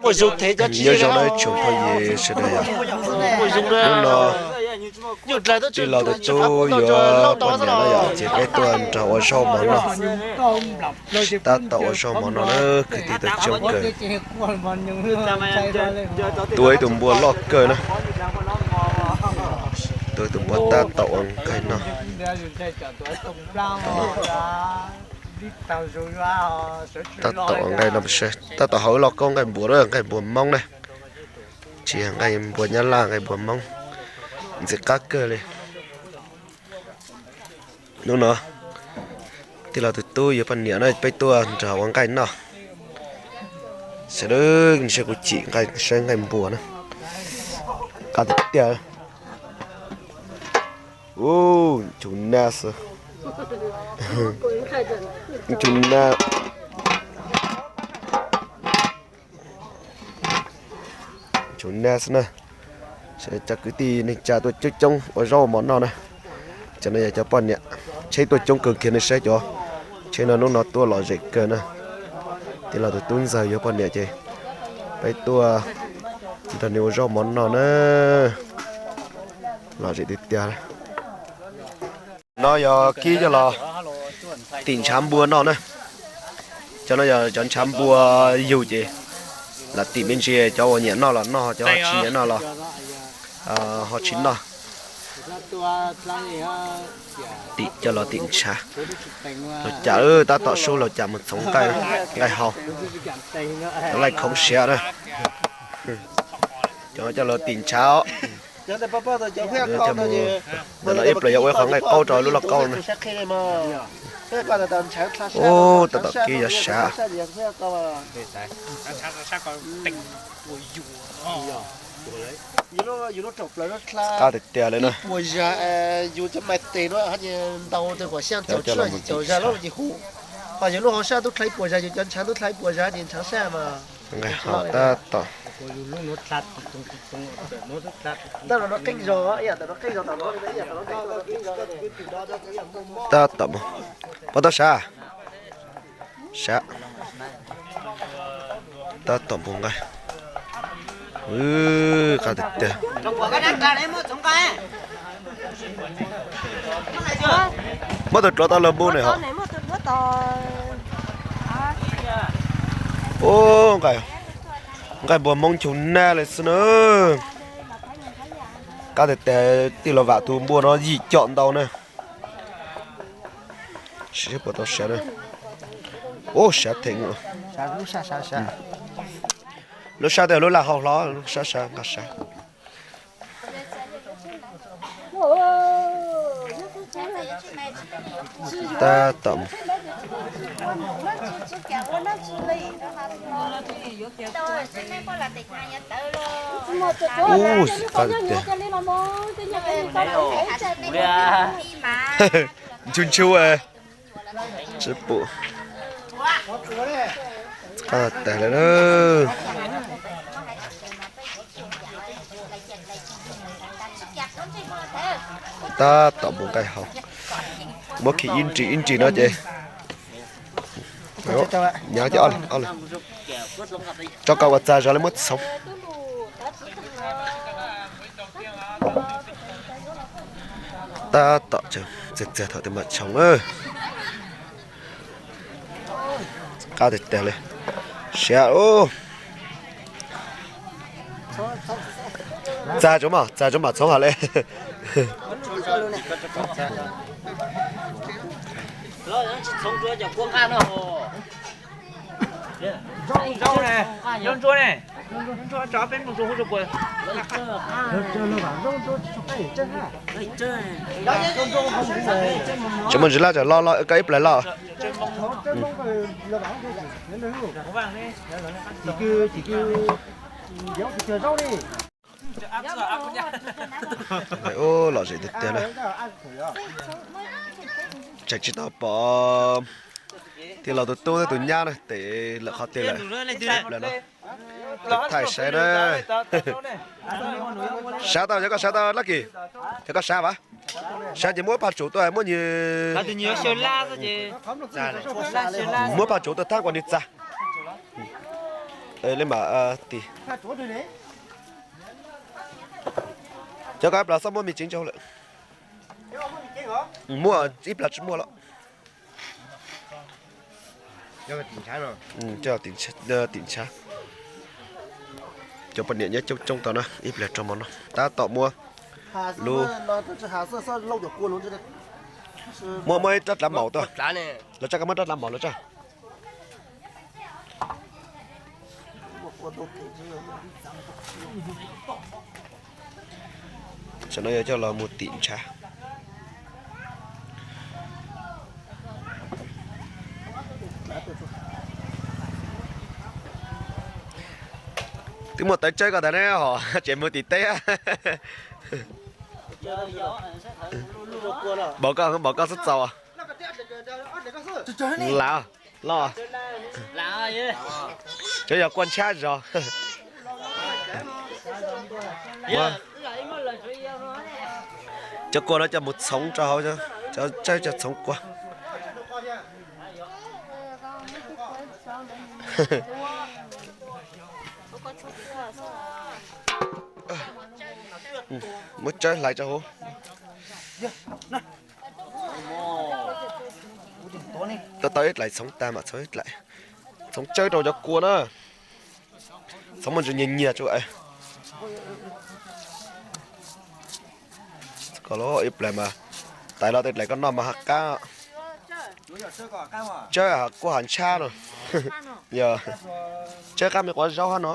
Nyob zoo nawb tsoom phooj ywg sawv daws yom. Hnub no tij laug tus tub yuav poj niam no yom, ces peb tuaj nrog ua zaub mov noj. Tab tom ua zaub mov noj na, kwv tij tuaj coob kawg. Tua ib tug npua loj kawg na. Tua ib tug npua tab tom ua nqaij noj. Tab tom ua nqaij noj, tab tom haus loj koob nqaij npua na, nqaij npua Hmoob na. Tsis yog nqaij npua Nyab Laj, nqaij npua Hmoob. Ntxim qab kawg li. Hnub no tij laug tus tub yuav poj niam na, peb tuaj nrog ua nqaij noj. Sawv daws saib kuv cim nqaij, saib nqaij npua na. Qab tiag tiag. Ub, cov nab xwb. Cov nab. Cov nab xwb na. Cov kwv tij neej tsa tuaj coob coob ua zaub ua mov noj na. Cov no yog cov poj niam tsheb tuaj coob kawg kiag, nej saib cov tsheb no hnub no tuaj lom zem kawg na. Tij laug tus tub ntxawg yuav poj niam ces peb tuaj nrog nws ua zaub mov noj na. Lom zem tiag tiag. No yog kib coj los tim ntshav npua noj na. Cov no yog cov ntshav npua yug ces lam tim me ntsis, cov uas nyiam noj los noj, cov tsis nyiam noj los ho tsis noj. Tim coj los tim ntshav. Laug Cas, tab tom sub Laug Cas mus txhoov nqaij, nqaij hau. Cov laij khoov siav na. Cov coj los tim ntshav os. Ntawm no ib pliag yuav ua qhov nqaij qaub rau lub lauj kaub na. Ub, tab tom kib yuav sav. Qab tiag tiag li na. Nqaij hau tab tom. Tab tom mus, pov tau sav. Sav. Tab tom mus nqaij. Qab tiag tiag. Muab tus duav tau los npu ne hos. Ub, nqaij npua Hmoob chau nab li xwb na. Qab tiag tiag, tij laug Vam tus npua no yim com ntau na. Sim seb puas tau sav na. Ub, sav theem. Lub sab tej lub laj hau hlo, lub sab sab nqa sav. Tab tom mus. Ub, qab tiag tiag. Ntshu ntshu. Tsis pum. Qab tag lawm na. Tab tom mus nqaij hau. Muab khi ib nrim ib nrim no ces. Nyav cov ob leeg, ob leeg. Tso kom ua txag zog li muab txhoov. Tab tom txiag txiag thaum twg mam txhoov. Qab tiag tiag li. Siav ub. Txag tsuav mas, txag tsuav mam txhoov hos le. Tsis muaj ntsis laj, tsam lo lo koj ib pliag loj. Ub, lom zem tiag tiag na. Tseem tsis tau pom tij laug tus tub thiab tus nyab na, tes lawm qhov twg lawm. Lawm no. Thaij saib na. Sav tau, yog koj sav tau Lucky, yog koj sav vas. Sav ces muab phaj tsum tuaj, muab nws, muab phaj tsum tuaj thab kom nws txag. Li mam tis. Cov koj ib plag txhob muaj me tsev rau lawm. Muaj ib plag tsis muaj los. Tim ntshav. Cov poj niam nyob coob coob tau na, ib pliag rau mov no tab tom muab lub, muab muab ib rab dlav maum tuaj. Los tso, koj muab rab dlav maum los tso. Tam no yog coj los mus tim ntshav. Twb muaj tawv tsawb koj ntag ne hos, tseem mus tim teb. Npaum koj, npaum koj xub txaus. Lav los. Cov yog kua ntshab zog. Cov kua no coj mus txhoov rau hauv, cov tsawb coj txhoov kua. Muab tsawb hlais rau hauv. Tau tau ib dlaim txhoov tag mam txhoov ib dlaim. Txhoov tsawb rau cov kua na. Txhoov muaj ntsis nyias nyias tsuas. Kom lub ib pliag mas tais los tej dlaim koj noj mas ha qab. Tsawb kuj hav ntshab no. Yog tsawb qab me quav zaub hab no,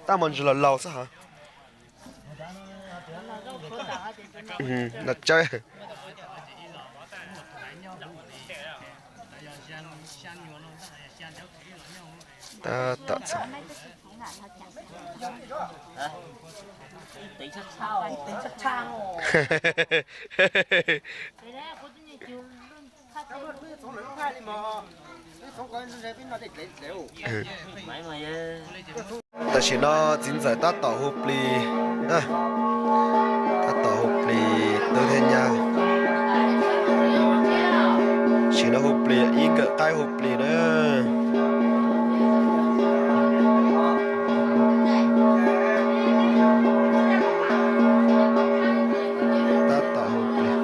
tab muaj ntsis laus laus xwb hos. No tsawb. Tab tom txog. Tam sim no txiv ntxawm tab tom hu plis, tab tom hu plis tub thiab nyab. Tam sim no hu plis ib nkawm qaib hu plis na. Tab tom hu plis.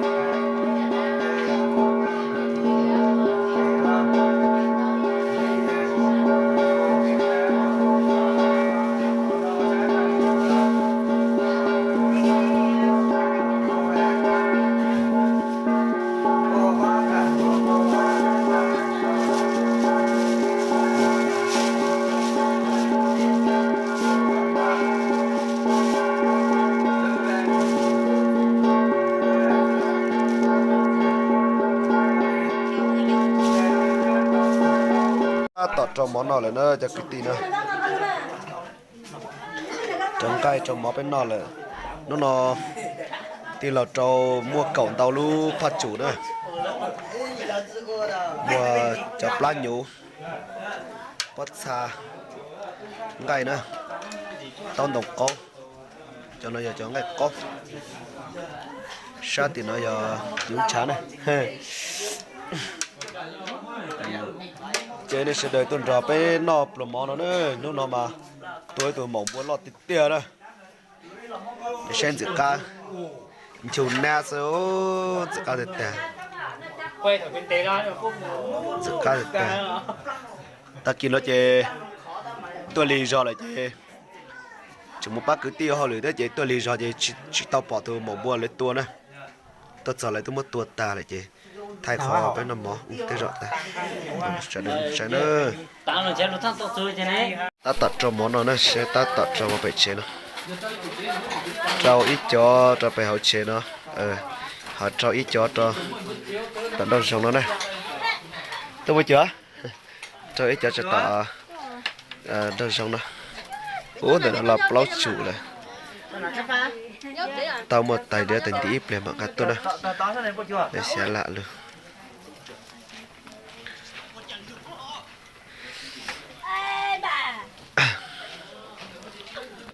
Tab tom rau mov noj lawm na cov kwv tij na. Rau nqaij rau mov peb noj lawm. Hnub no tij laug rau muaj kaum ntau lub phaj tsum na. Muaj cov plab nyuv, pob txha, nqaij na, taub ntoo qaub. Cov no yog cov nqaij qaub. Sab tim no yog nyuv ntshav na. Ces nej sawv daws tuaj nrog peb noj pluas mov no na. Hnub no mas tua ib tug maum npua loj tiag tiag na. Saib ntxim qab, nchuj nab xwb, ntxim qab tiag tiag. Ntxim qab tiag tiag. Tag kis no ces tuaj lig zog lawm ces tseem mus pab kwv tij ua hauj lwm thiab ces tuaj lig zog ces tsis tau pom tus maum npua lawv tua na. Tuaj txog lawv twb muab tua tag lawm ces thaij qhov peb noj mov tej zaum tag. Sawv daws saib na. Tab tom rau mov no na, seb tab tom rau mov pem tsev no. Rau ib cov rau pem hauv tsev no, ho rau ib cov rau tom nraum zoov no na. Tuaj mus cuag, rau ib cov tso tom nraum zoov no. Ub, ntawm no los plaub tsum lawm. Tau muaj tais diav tais ntiv ib pliag mam nqa tuaj na. Xyab lam lug.